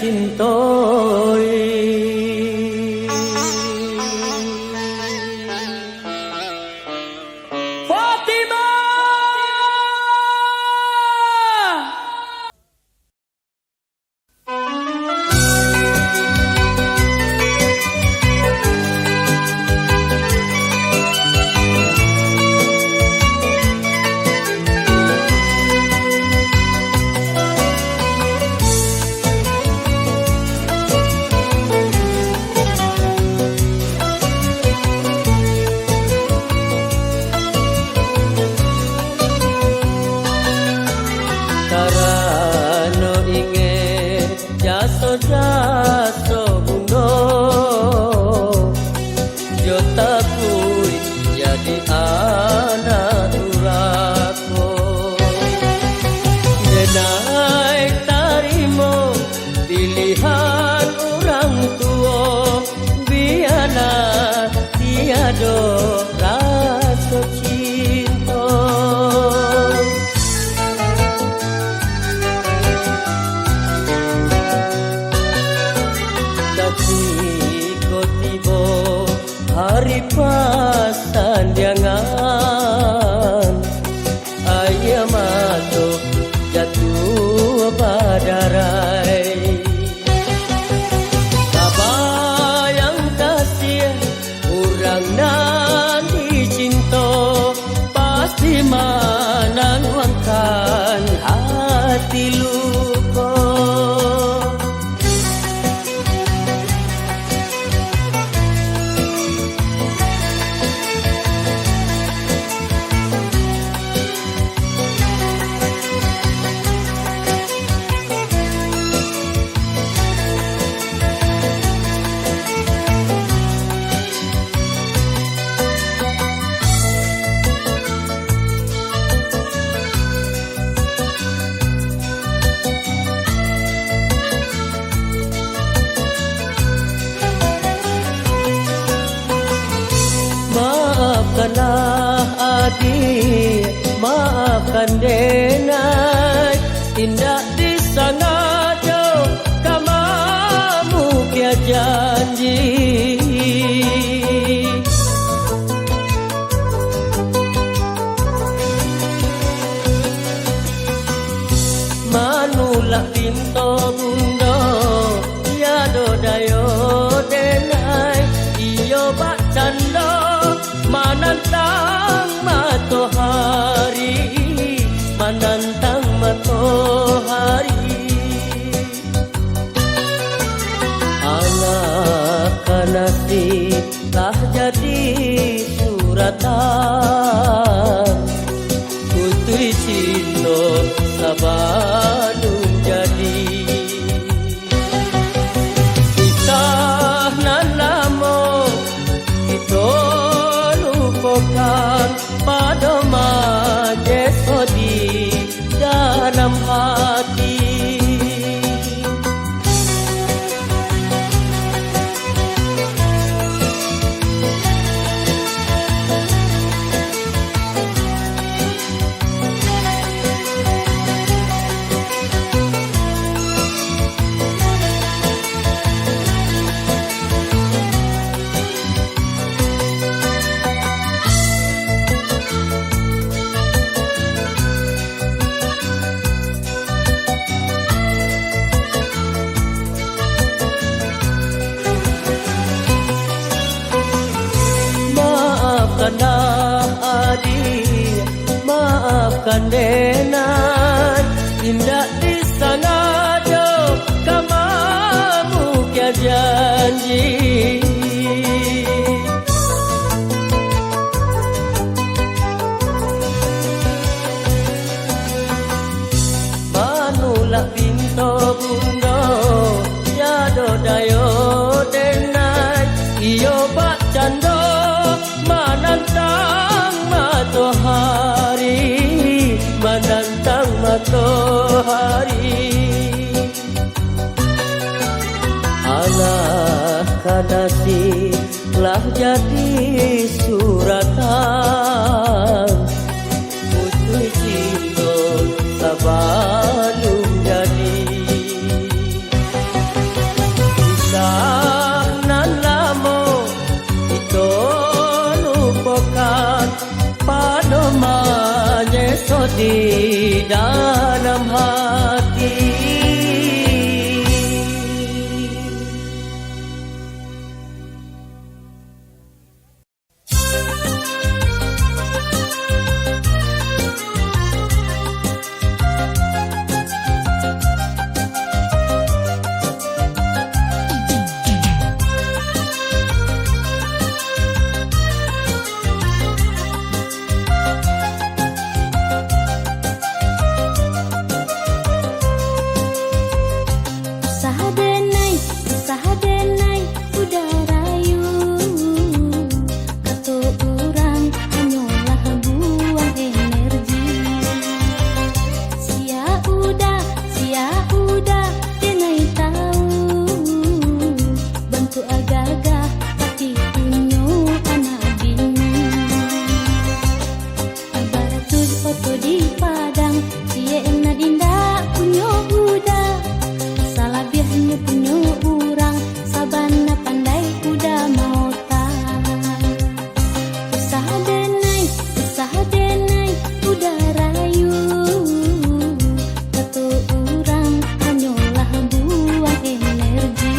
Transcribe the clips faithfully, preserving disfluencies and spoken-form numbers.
cintoi. Fatimah! Karano ingek jaso-jaso bundo, jo takuik jadi anak durako. Denai tarimo pilihan urang tuo, bialah tiado raso cinto. Katiko tibo hari pasandiangan, aia mato jatuah badarai. Tabayang kasiah urang nan dicinto, pasti manangguangkan hati luko. Maafkanlah adik, maafkan denai, indak disangajo ka mamukia janji. Manulak pinto bundo, tiado dayo denai, iyo bakcando manantang matohari, manantang matohari. Alah ka nasib lah jadi suratan, putuih cinto sabalun jadi. Kisah nan lamo kito lupokan, pado manyeso di dalam hati. Maafkanlah adik, maafkan denai, indak disangajo ka mamukia janji. Manulak pinto bundo, tiado dayo denai, iyo bakcando manantang matohari, manantang matohari. Alah ka nasib lah jadi suratan, putuih cinto sabalun jadi. di dalam hati. Usah denai, usah denai, udah rayu. Kato urang hanyolah buang energi. Sia udah, sia udah, denai tahu. Bantuak gagah, tapi punyo anak bini. Baratuih oto di padang, ciek nan indak punyo uda. Salabiahnyo punyo urang, sabana pandai uda maota. Usah denai, usah denai, uda rayu. Kato urang hanyolah buang energi.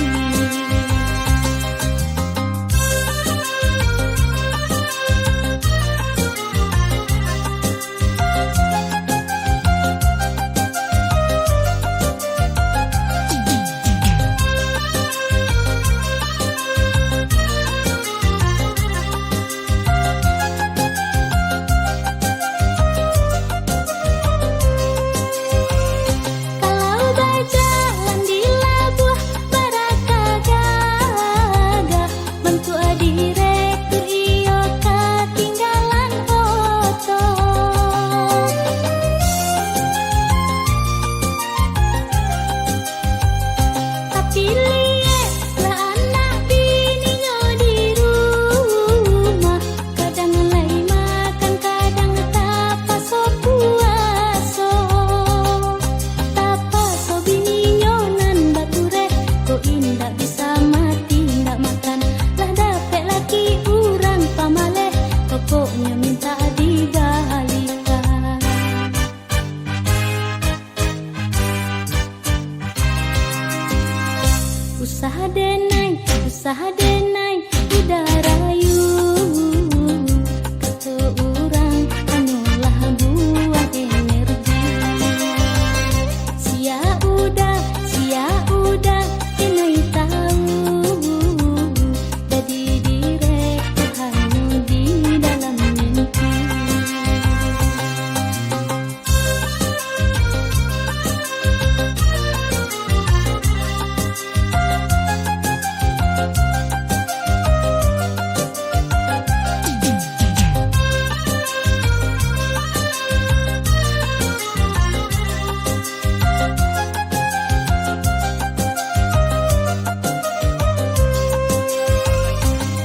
Kalau bajalan di labuah, baraka gagah, bantuak direktur iyo katinggalan oto. Tapi liek lah anak bininyo di rumah, kadang lai makan, kadang tapaso puaso. Tapaso bininyo nan bakureh, kok indak bisa mati indak makan. Lah dapek laki urang pamaleh, pokoknyo mintak dibalikan. Usah denai, usah denai, udah rayu. Kato urang, hanyolah buang energi. Sia udah, sia udah, denai tahu. Jadi direktur hanyo di dalam mimpi.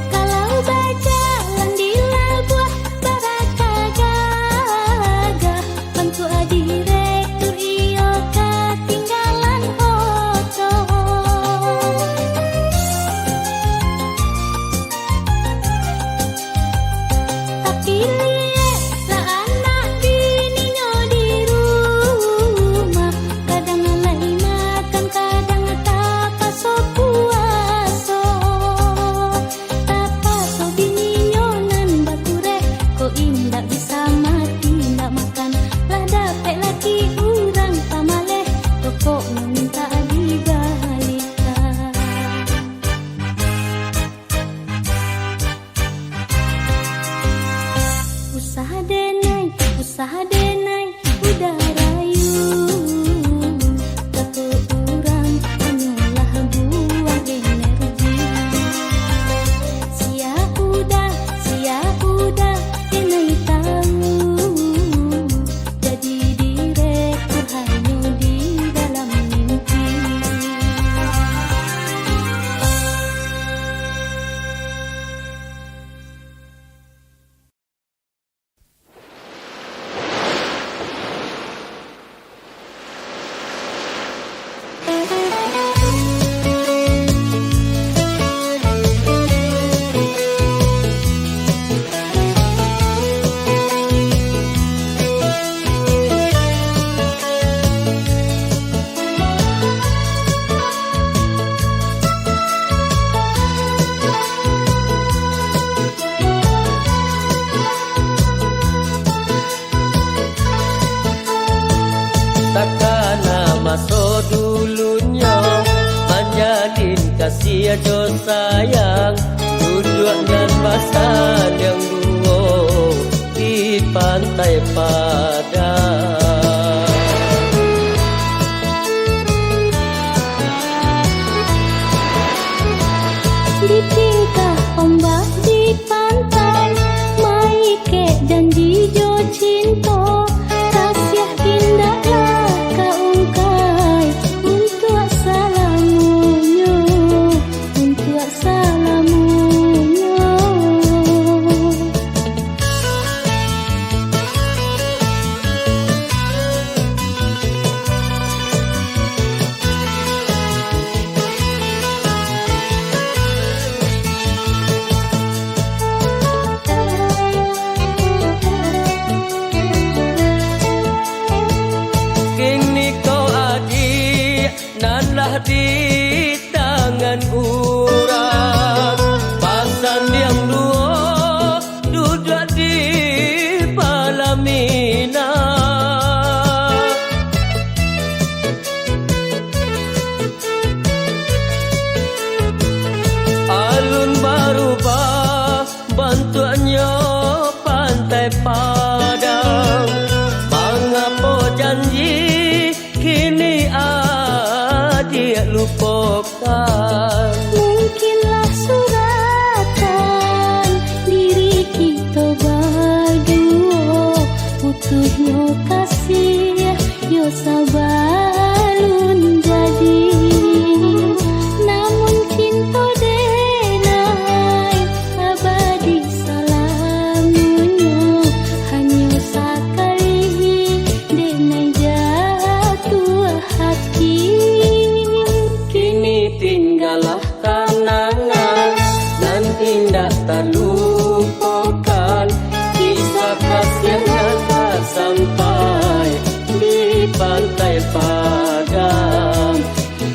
Kalau bajalan di labuah, baraka gagah, bantuak direktur iyo katinggalan oto. Tapi liek lah anak bininyo di rumah, kadang lai makan, kadang tapaso puaso. Tapaso bininyo nan bakureh, kok indak bisa mati indak makan. Lah dapek laki urang pamaleh, pokoknyo mintak dibalikan. Usah denai, usah denai, udah rayu. Kato urang hanyolah buang energi. Sia udah, sia udah, denai tahu. Jadi direktur hanyo di dalam mimpi. Kasih jo sayang, duduak nan basandiang duo di Pantai Padang. Di tingkah ombak di pantai, maikek janji jo cinto, kasiah indaklah ka ungkai, untuak salamonyo, untuak salamonyo. Kini ko adiak nan lah di tangan urang, basandiang duo duduak di palaminan. Alun barubah bantuaknyo Pantai Padang, mangapo janji kini adiak lupokan? Mungkinlah suratan diri kito baduo, putuhnyo kasiah yo sabalun jadi. Namun cinto denai abadi salamonyo, hanyo sakali denai jatuah hati. Kini tinggalah kanangan nan indak talupokan, kisah kasiah nan tasampai di Pantai Padang,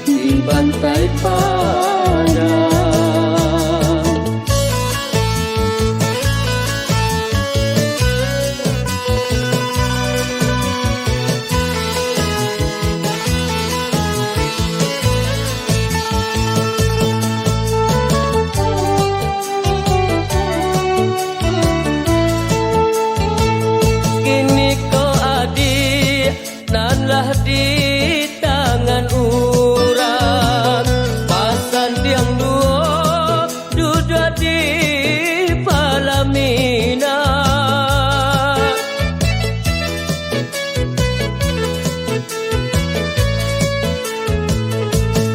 di Pantai Padang. Kini ko adiak nan lah di tangan urang, basandiang duo duduak di palaminan.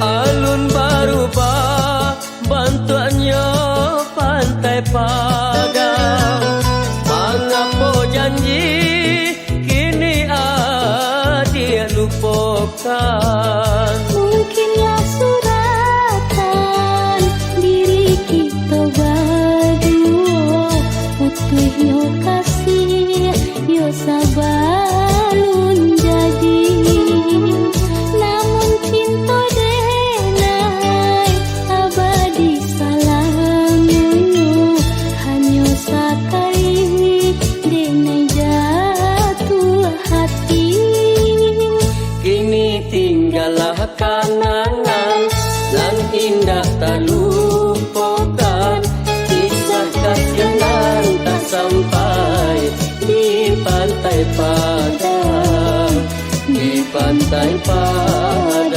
Alun barubah bantuaknyo Pantai Padang, mangapo janji kini adiak lupokan? Mungkinlah suratan diri kito baduo, putuhnyo kasiah yo sabalun jadi. Namun cinto denai abadi salamonyo, hanyo sakali denai jatuah hati. Kini tinggalah kanangan nan indak talupokan, kisah kasiah nan tasampai di Pantai Padang, di Pantai Padang.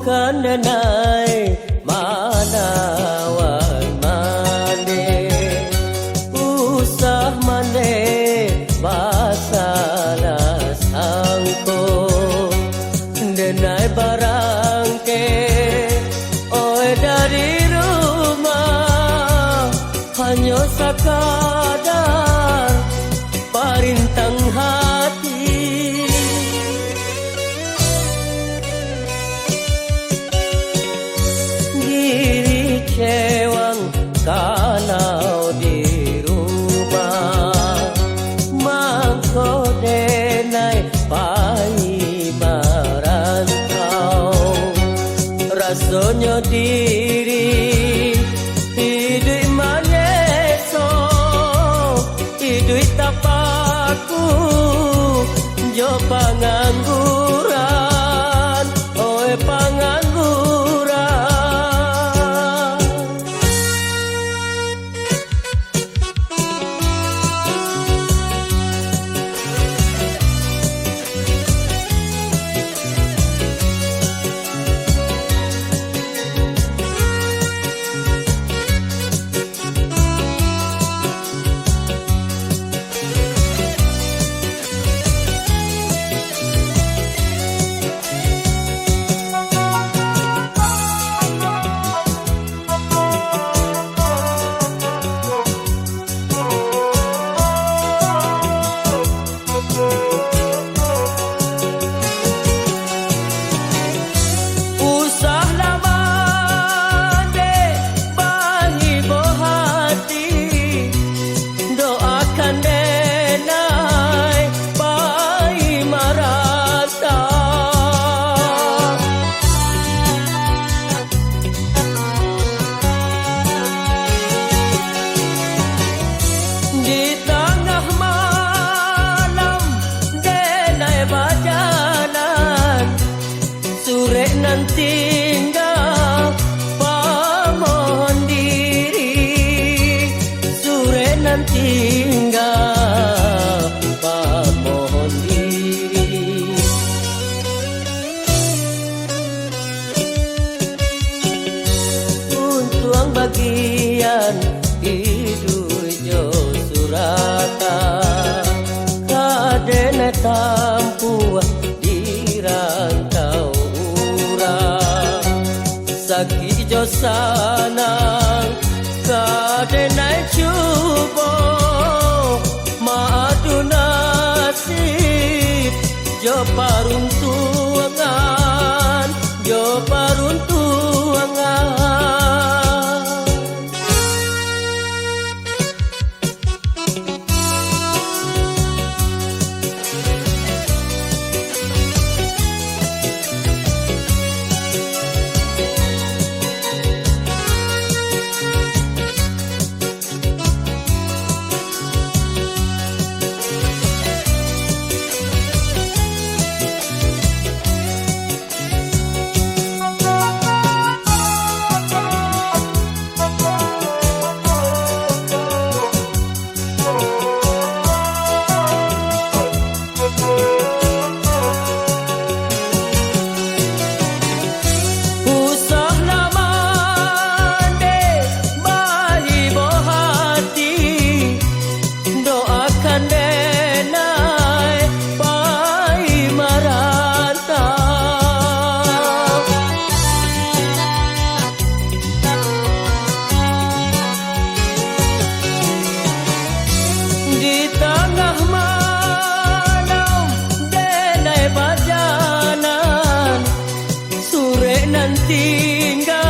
Kan denai manawan mande, usah mande basalah sangko. Denai barangke, oe dari rumah, hanyo sakadar parintang hati. Diri cewang kalau di rumah, mangko denai pai marantau. Rasonyo diri iduik manyeso, iduik tapaku jo pangangguran, oe pangangguran. Usahlah mandeh bahibo hati, doakan denai pai marantau. Di tangah malam denai bajalan, surek nan tingga pamohon diri, surek nan tingga pamohon diri. Untuang bagian iduik jo suratan, ka denai tampuah di rantau urang. Sakik jo sanang, ka denai cubo maadu nasib jo paruntuangan, jo paruntuangan. Usahlah mandeh bahibo hati, doakan denai pai marantau. Di tangah malam denai bajalan, surek nan tingga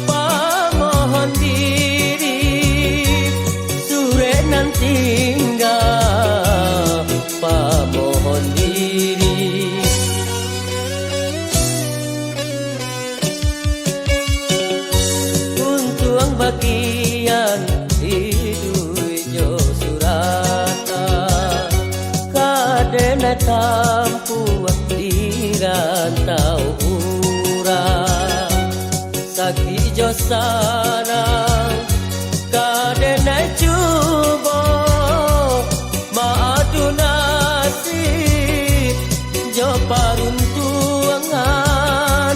pamohon diri, surek nan tingga pamohon diri. Untuang bagian iduik jo suratan, ka denai tampuah di rantau urang. Sakik jo sanang, ka denai cubo maadu nasib jo paruntuangan,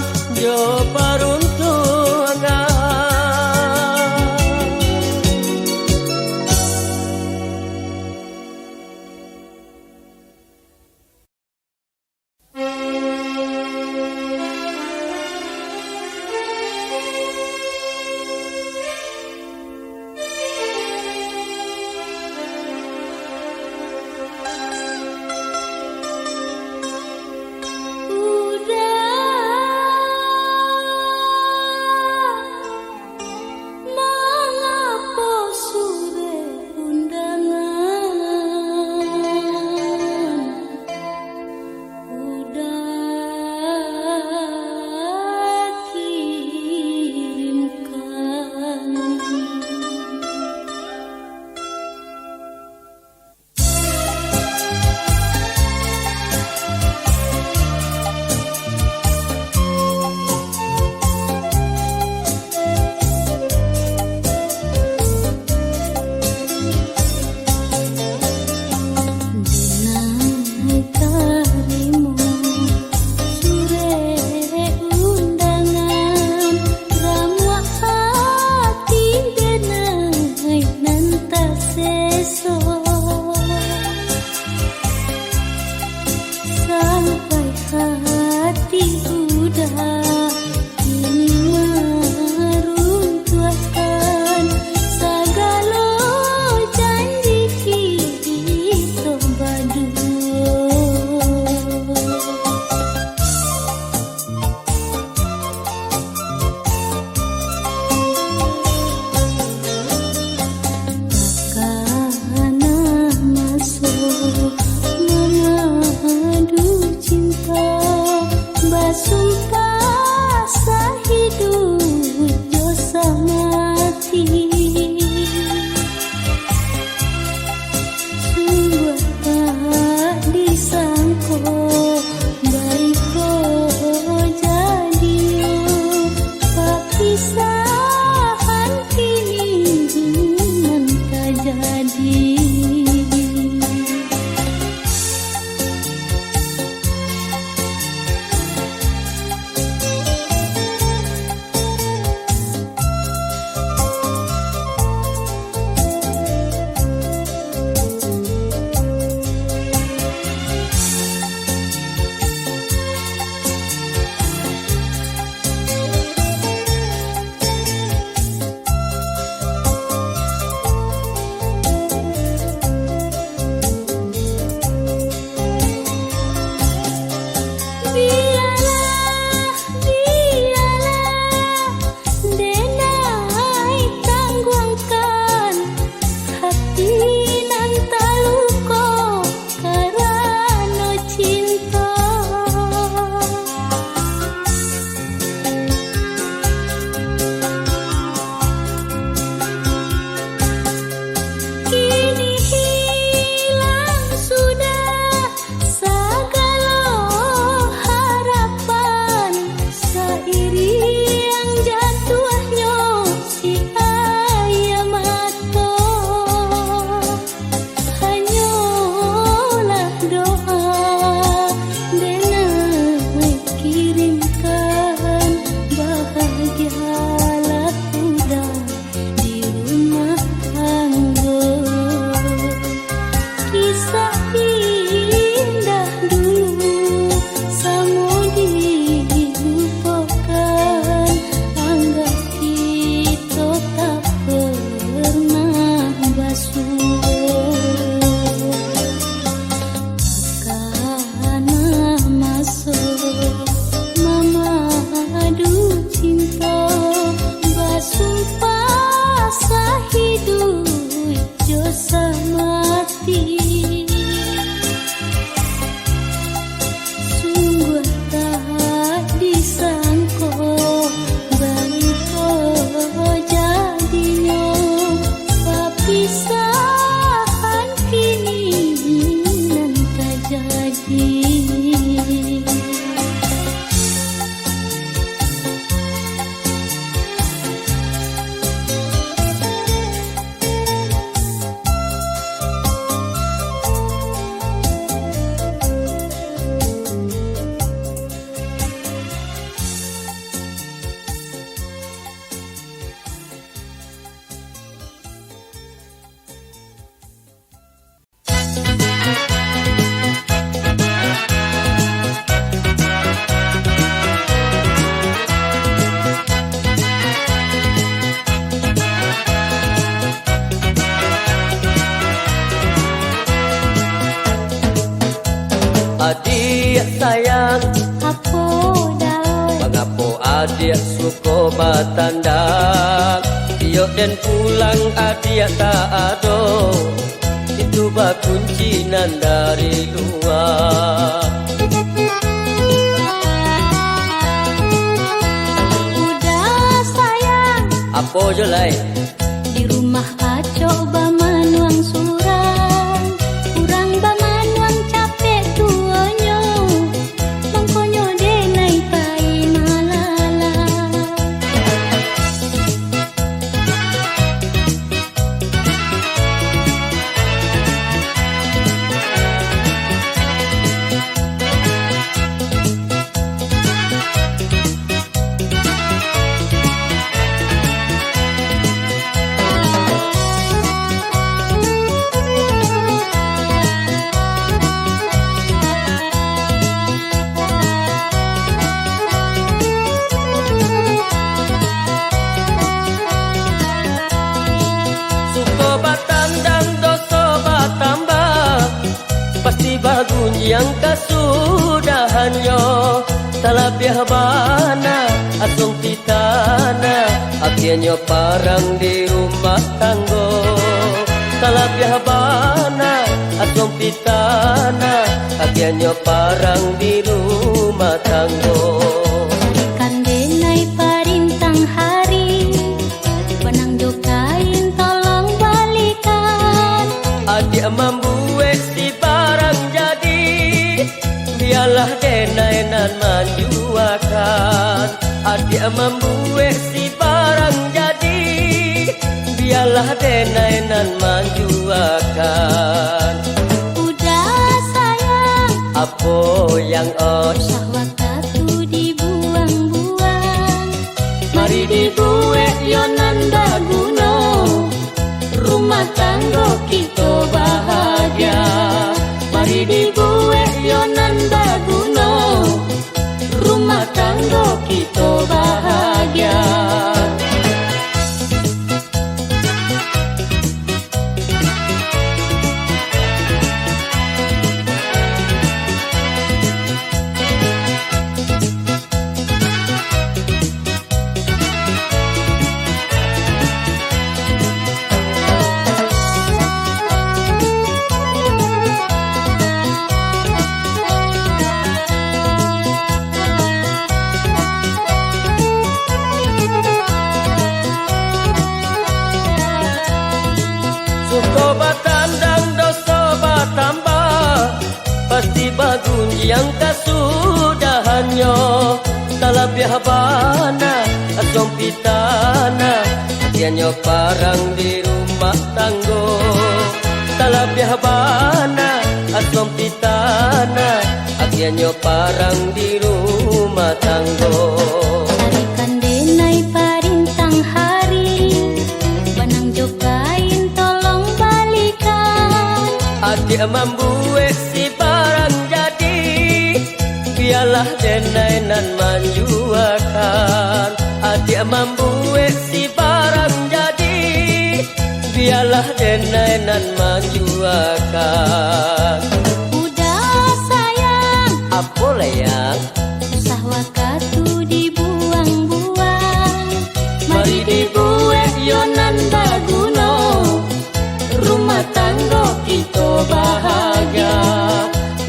Sahiduik jo samati, sungguah tak disangko, baiko jadinyo papisahan kini nan tajadi. Bialah, bialah, denai tangguangkan hati nan taluko karano cinto. Kini hilang sudah sagalo harapan, sairiang jatuahnyo si aia mato. Hanyolah doa denai kirimkan, bahagialah udah di rumah tanggo. Kisah indah dulu samo dilupakan, anggap kito tak pernah basuo. Kana maso mamadu cinto, basumpah sahiduik jo samati. Sungguah tak disangko, baiko jadinyo papisahan kini nan tajadi. Adiak sayang, apo dai? Mangapo adiak suko batandang? Iyo den pulang adiak tak ado, pintu bakunci nan dari lua. Udah sayang. Apo jo lai? Di rumah acok bamanuang surang, urang bamanuang capek tuonyo, mangkonyo denai pai malala. Suko batandang doso batambah, pasti bagunjiang kasudahannyo. Talabiah bana asuang pitana, akianyo parang di rumah tanggo. Talabiah bana asuang pitana, akianyo parang di rumah tanggo. Ikan den Mambuek si barang jadi, bialah denai nan manjuakan. Udah sayang, apo yang oi? Usah wakatu dibuang-buang. Mari dibuek yo nan baguno, rumah tanggo kito bahagia. Mari dibuek yo nan baguno, rumah tanggo kito bahagia. Suko batandang doso batambah, pasti bagunjiang kasudahannyo. Talabiah bana asong pitana, agiahnyo parang di rumah tanggo. Talabiah bana asong pitana, agiahnyo parang di rumah tanggo. Tarikan denai parintang hari, banang jo kain tolong balikan. Adiak mambuek si barang jadi, bialah denai nan manjuakan. Adiak mambuek si barang jadi, bialah denai nan manjuakan. Udah sayang, apo lai, Yang? Usah wakatu dibuang-buang. Mari dibuek yo nan baguno, rumah tanggo kito bahagia.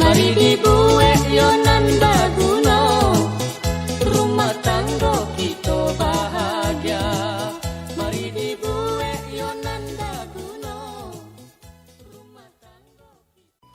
Mari dibuek yo nan baguno, rumah tanggo kito bahagia. Mari dibuek yo nan baguno, rumah tanggo kito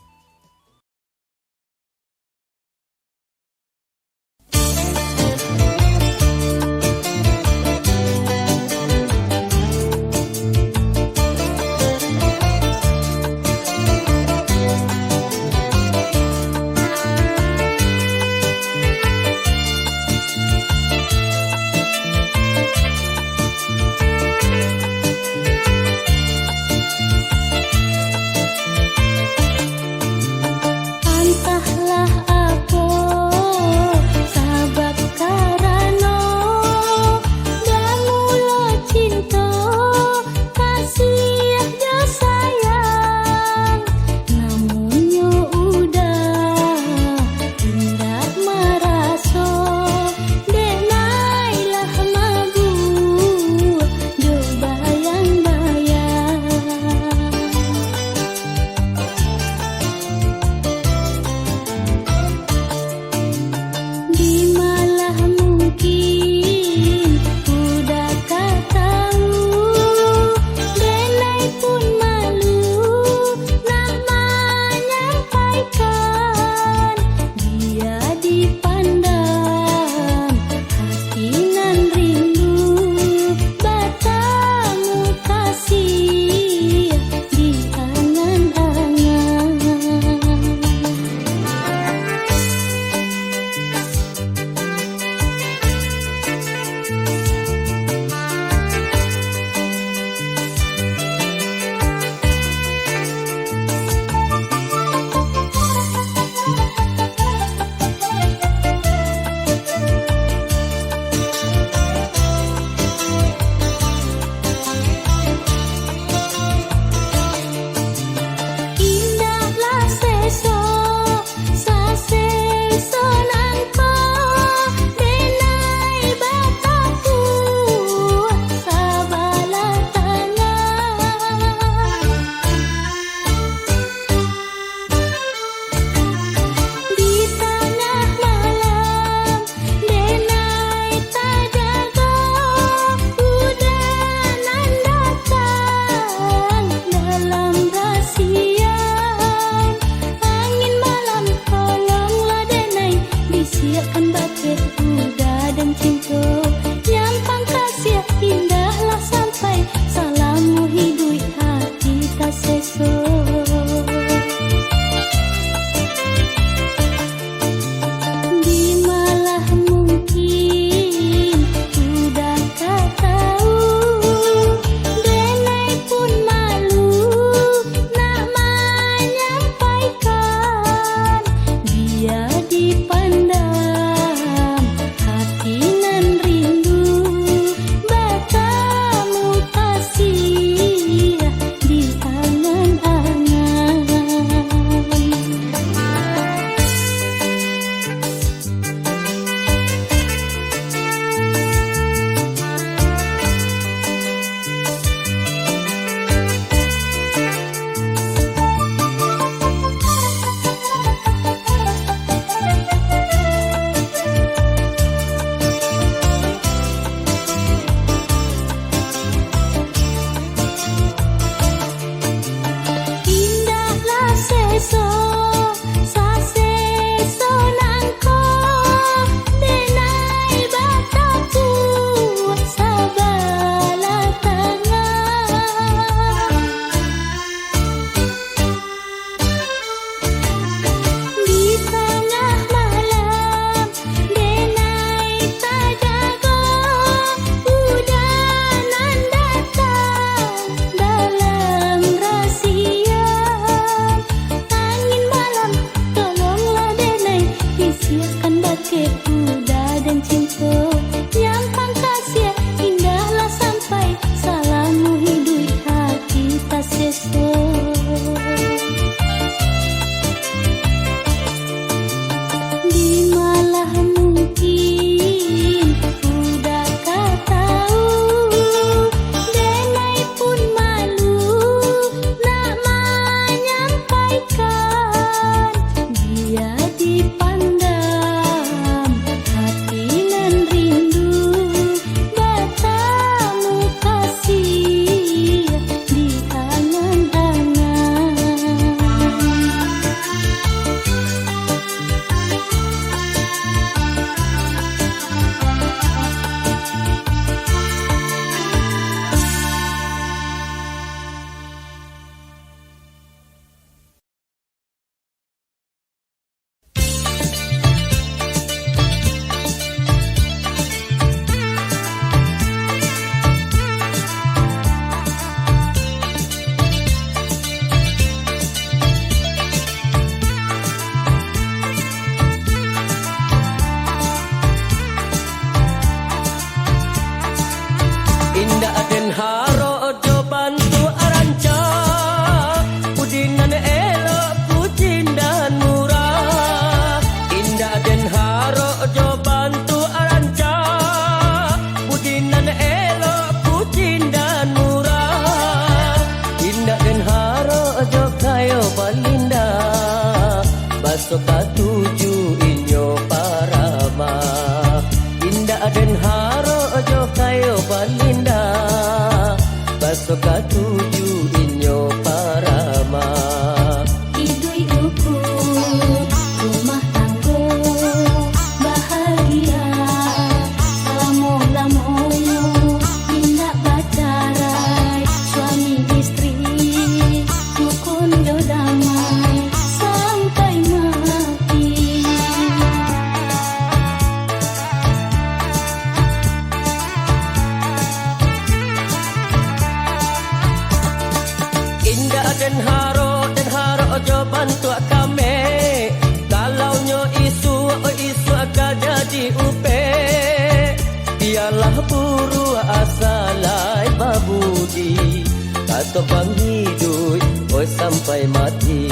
Jo bantuak kami, kalau nyo isuak, isuak ka jadi upek. Bialah buruak asa lai babudi, kato panghiduik, oi, sampai mati.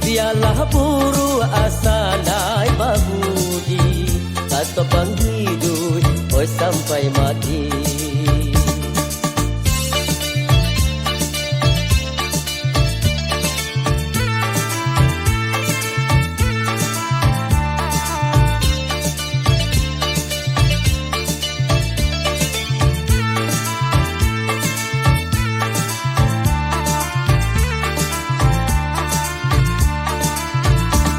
Bialah buruak asa lai babudi, kato panghiduik, oi, sampai mati.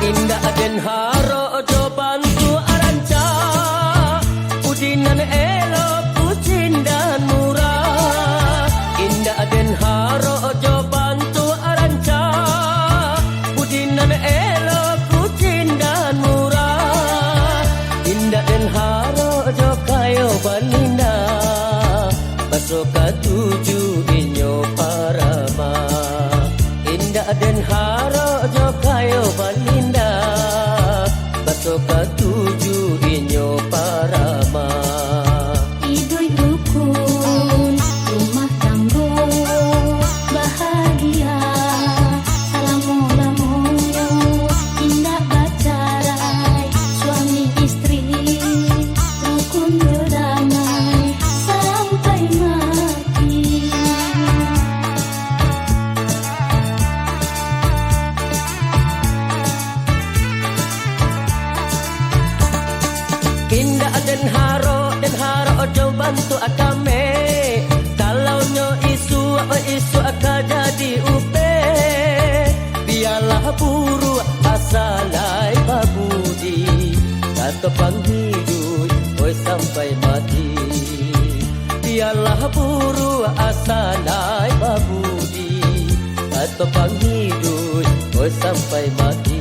Indak den harok jo bantuak rancak, budi nan elok, bucin dan murah. Indak den harok jo bantuak rancak, budi nan elok, bucin dan murah. Indak den harok jo kayo balinda, baso katuju inyo parama. Indak den harok jo kayo balinda, baso katuju inyo parama. Iduik rukun, rumah tanggo bahagia, salamo-lamonyo indak bacarai, suami istri rukun jo damai sampai mati. Indak den harok, den harok jo bantuak kami. Kalau nyo isuak, isuak ka jadi upek. Bialah buruak asa lai babudi, kato panghiduik, oi, sampai mati. Bialah buruak asa lai babudi, kato panghiduik, oi, sampai mati.